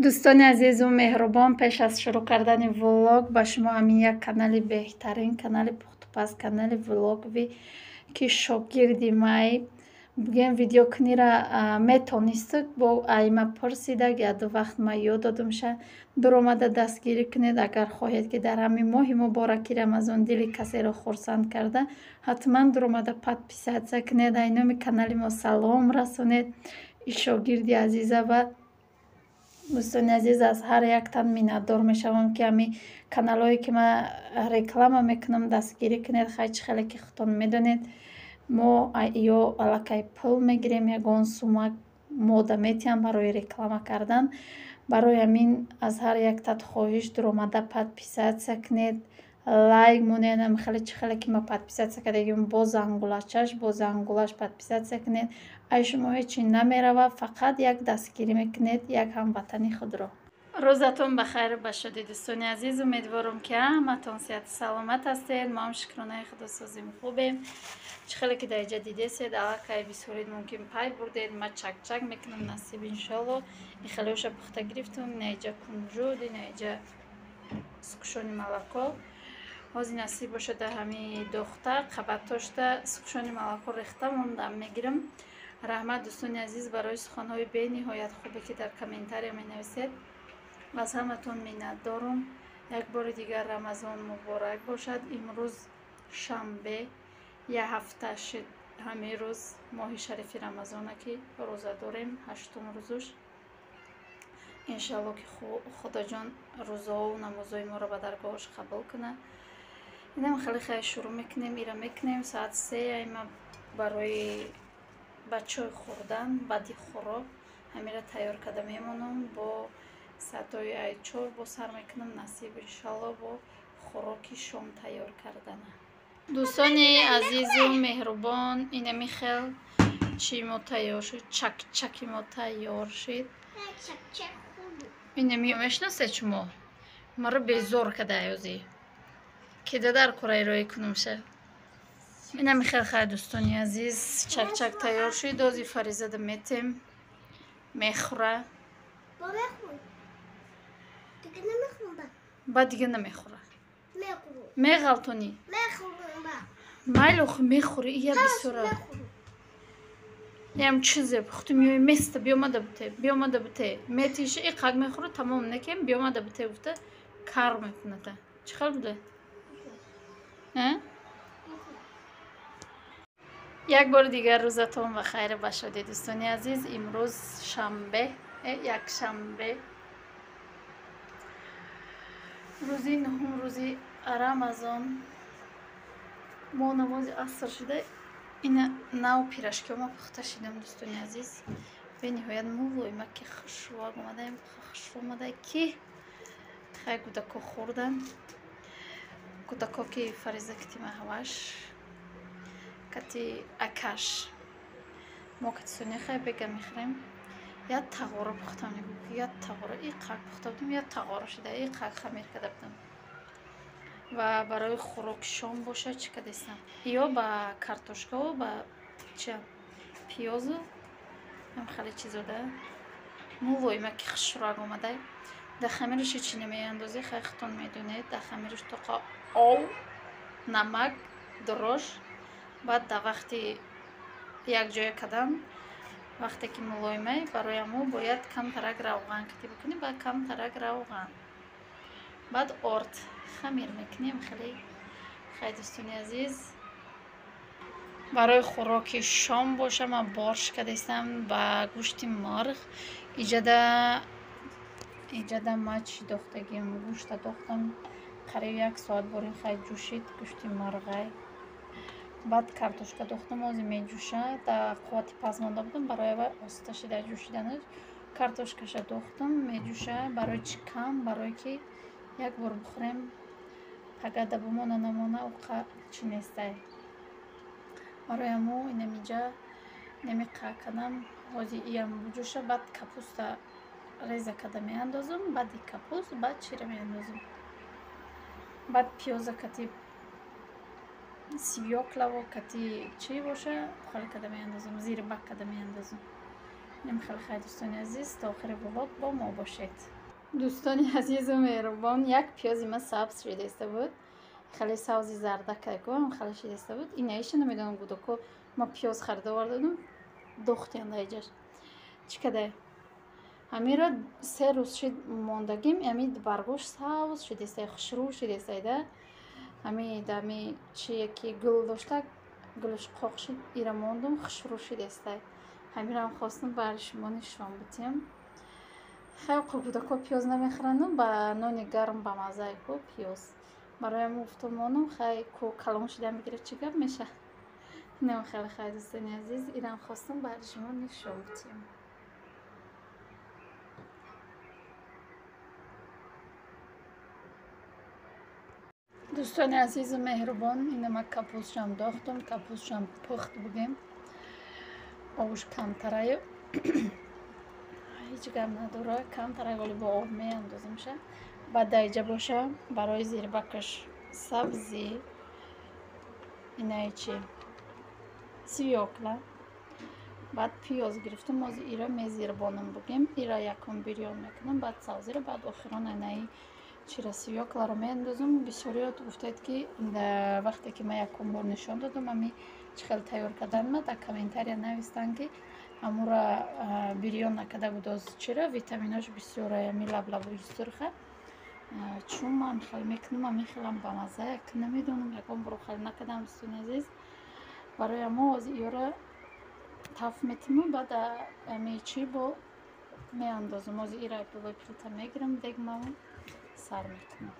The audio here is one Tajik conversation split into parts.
Дӯстони азизу меҳрубон, пеш аз шурӯъ кардани влог ба шумо ҳамин як канали беҳтарин, канали пухтупаз, канали влоговый, ки шогирди май бигӯем, видеокунира метонисту бо айма пурсида, яду вақт ма ёд додумша. Дуромада дастгирӣ кунед. Агар хоҳед, ки дар ҳамин моҳи мубораки Рамазон дили касеро хурсанд карда, ҳатман дуромада подписаться кунед, ай номи канали мо салом расонед и шогирди азиза. Ва дӯстони азиз, аз ҳар яктан миннатдор мешавам, ки ҳамин каналҳое, ки ман реклама мекунам, дастгирӣ кунед. Хай, чӣ хеле ки худтон медонед, мо ё аллакай пул мегирем, ягон сумма мода метиҳам барои реклама кардан. Барои ҳамин аз ҳар яктат хоҳиш: дуромада подписаться кунед, лайк монед. Хеле чӣ хеле ки ма подписаться кардагим, бо зангулачаш, бо зангулаш подписаться кунед. Ай шумо ҳечи намеравад, фақат як дастгирӣ мекунед як ҳамватани худро. Рӯзатон ба хайру ба шодӣ, дӯстони азиз. Умедворам, ки ҳаматон сиҳату саломат ҳастед. Мо ҳам, шукронаи Худо, созим, хубем. Чӣ хеле ки дар инҷа дидесед, аллакай бисёрид мумкин пай бурдед, ма чакчак мекунам, насиб, иншолло. Ин хелеоша пухта гирифтум. Ина иҷа кунҷуд, ина иҷа сгущённый молоко. Ҳозир, насиб бошад, дар ҳамин дохта қабатошта сгущённый молоко рехта мондам мегирам. Раҳмат, дӯстони азиз, барои суханҳои бениҳоят хубе, ки дар комментария менависед. Аз ҳаматон миннатдорум. Як бори дигар Рамазон муборак бошад. Имрӯз шанбе, як ҳафта шид ҳамин рӯз моҳи шарифи Рамазона, ки рӯза дорем, ҳаштум рӯзуш. Иншалло, ки Худоҷон рӯзоу намозои моро ба даргоҳаш қабул кунад. Инам хеле хай, шурӯъ мекунем, ира мекунем. Соат 3 айма барои бачаҳои хӯрдан, баъди хӯрок ҳамира тайёр карда мемонам. Бо соатҳои ай 4 бо сар мекунам, насиб, иншалло, бо хӯроки шом тайёр кардана. Дӯстони азизу меҳрубон, инами хел чи мо тайёр шуд, чакчаки мо тайёр шид. Инами мешиносед шумо? Маро безор кадаёзи кида дар кораи роӣ кунумша. Инами хел. Хай, дӯстони азиз, чакчак тайёр шуд. Ози Фаризада метем, мехӯра. Баъд дига намехӯра, меғалтонӣ. Майли, охи мехӯри, ия бисёра ям чизе пухтум. Ё места биомада буте, биомада буте, метиши иқак мехӯра, тамом некем, биомада буте гуфта кар мекуната. Чӣ хел буда? Як бори дигар рӯзатон ба хайру ба шодӣ, дӯстони азиз. Имрӯз шанбе, якшанбе, рӯзи нуҳум рӯзи Рамазон. Мо намози аср шуда, ина нав пирожки ма пухта шидам. Дӯстони азиз, бениҳоят мулоима ки хушрӯак омадаем, хушрӯ омада, ки хай, кӯдако хӯрдан. Кӯдако ки Фариза кати маҳваш, кати акаш, мо кати Соня хай бега мехӯрем. Як тағоро пухтам, як тағоро иқак пухта будам, як тағоро шида, иқак хамир карда будам. Ва барои хӯроки шом бошад, чӣ кардастам? Ё ба картошкао, ба ча, пиёзу ҳам хеле чизода мулоима ки хушрӯак омада. Дар хамираш ҳечи намеандозӣ, хай, худтон медонед, дар хамираш тоқа ов, намак, дрожж. Баъд дар вақти якҷоя кардан, вақте ки мулоимай, барои ҳамо бояд камтарак равған катӣ бикунӣ. Баъд камтарак равған, баъд орд хамир мекунем хеле. Хай, дӯстони азиз, барои хӯроки шом боша, ман борщ кардастам ба гӯшти мурғ. Иҷада ма чӣ дохтагим? Гӯшта дохтам, қариб як соат борин хай ҷӯшид гӯшти мурғай. Баъд картошка дохтам, ози меҷӯша. Дар қуввати паст монда будам, барои аввал оста шида ҷӯшиданаш. Картошкаша дохтам, меҷӯша. Барои чӣ кам? Барое ки як бор бихӯрем, пагада бимона намона, уқа чӣ нестай. Барои ҳамо инамиҷа намиқа кардам. Ҳози иам буҷӯша, баъд капуста реза карда меандозам, баъди капуст баъд чира меандозам, баъд пиёза кати свёкла во кати чӣ боша, хали карда меандозам, зирбак карда меандозам. Инам хеле хай дӯстони азиз, то охири влог бо мо бошед. Дӯстони азизу меҳрубон, як пиёзи ма сабз шидаиста буд. Хеле сабзи зарда кайком хеле шидаиста буд. Инаиша намедонам гудако ма пиёз харида овардадум, дохтиан даиҷаш. Чӣ кадай? Ҳамира 3 рӯз шид мондагим, ами баргош сабз шидаистай, хушрӯ шидаистай да. Ами дами чие ки гул дошта, гулаш қоқ шид, ира мондум, хушрӯ шидаистай. Ҳамирам хостум бари шумо нишон битем. Хеле гудако пиёз намехӯрандум, ба нони гарм ба маззае ку пиёз. Бароям гуфтум монум, хай ку калон шида мегира чӣ гап меша. Инам хеле хай дӯстони азиз, ирам хостум бари шумо нишон битем. Дӯстони азизу меҳрубон, инама капустшам дохтум, капустшам пухт бугем. Овуш камтараю. Ҳеҷ гап надора, камтарай вале бо об меандозимша. Баъд даиҷа боша барои зирбакаш сабзӣ, инаи чи свёкла. Баъд пиёз гирифтум, ози ира мезирбонам бугем. Ира якум бирён мекунам, баъд сабзиро, баъд охирон инаи чира свёкларо меандозам. Бисёриёт гуфтед ки вақте ки ман якум бор нишон додам, ами чӣ хел тайёр карданма, дар комментария навистанд ки ҳамура бирён накарда буд, оз чира витаминош бисёрае, ами лаблабои сурха. Чун ман хел мекунам, ами хелам ба мазза, як намедонам, ягон бор хел накардам дӯстони азиз. Барои ҳамо оз иёра таф метиму, баъд ами чӣ бо меандозам. Оз ира болои плита мегирам, дегмаву сар мекунам.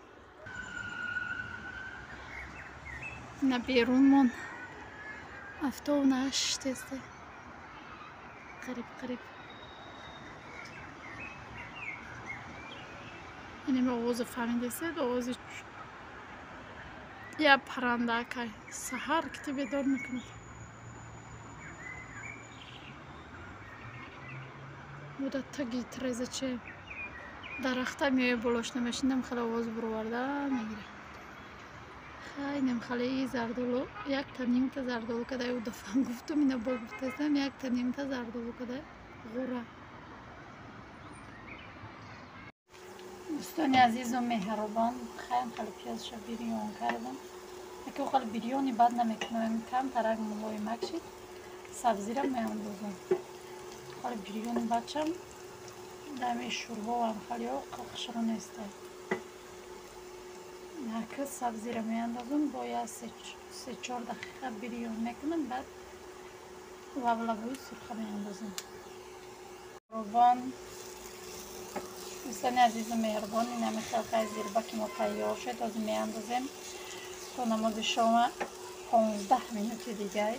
На берунмон автобус наштесте. Қариб қариб. Инем овозу фаҳмидесед, овози я парранда кай саҳар ки бедор мекунад. Буда таги трезаче дарахта меоя болош намешинам, хеле овоз буроварда мегира. Хай инем хеле и зардолу, якта нимта зардолу кадай, у дафъам гуфтум, ина бо гуфтастам, якта нимта зардолу кадай ғура. Дӯстони азизу меҳрубон, хаям хеле пиёзша бирён кардам. Яке хеле бирёни бад намекунам, камтарак мулоимак шид, сабзира меандозам. Хеле бирёни бадшам дами шӯрбоам хеле хушрӯ нестай. Яке сабзира меандозам, бояд 3-4 дақиқа бирён мекунам, баъд лаблабои сурха меандозам. Рубон дӯстони азизу меҳрубон, инами хелқаи зирбаки мо тайёр шуд. Ҳозир меандозем то намози шома 15 минути дигар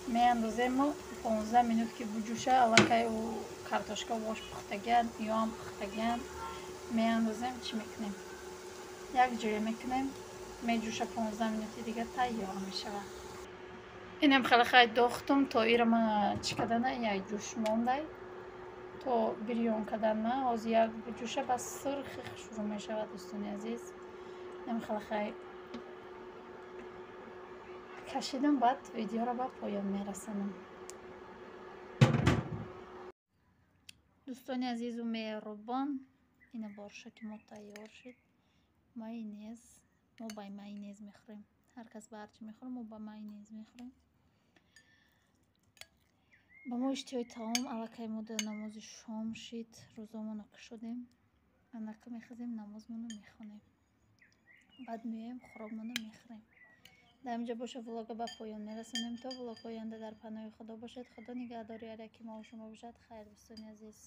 меандозему 15 минут ки буҷӯша, аллакай ӯ картошка вош пухтагиан, ёам пухтагиан. Меандозем, чӣ мекунем? Як ҷоя мекунем, меҷӯша 15 минути дигар тайёр мешавад. Инам хеле хай дохтум, то ира ма чӣ кардана, як ҷӯш мондай то бирён карданма. Ҳозир як буҷӯша, бас сурхи шурӯъ мешавад дӯстони азиз. Инам хеле хай кашидам, баъд видеоро ба поён мерасонам. Дӯстони азизу меҳрубон, ина боршаки мо тайёр шуд. Майонез, мо ба майонез мехӯрем. Ҳар кас ба ҳарчи мехӯрад, мо ба майонез мехӯрем. Ба мо иштиҳои таом, аллакай мо дар намози шом шид, рӯзомонро кушодем. Анака мехезем, намозмонро мехонем. Баъд меоем, хӯрокмонро мехӯрем. Дар инҷо боша влога ба поён мерасонем. То влогҳои оянда дар паноҳи Худо бошед. Худо нигаҳдори ҳар яки мо шумо бошад. Хайр дӯстони азиз.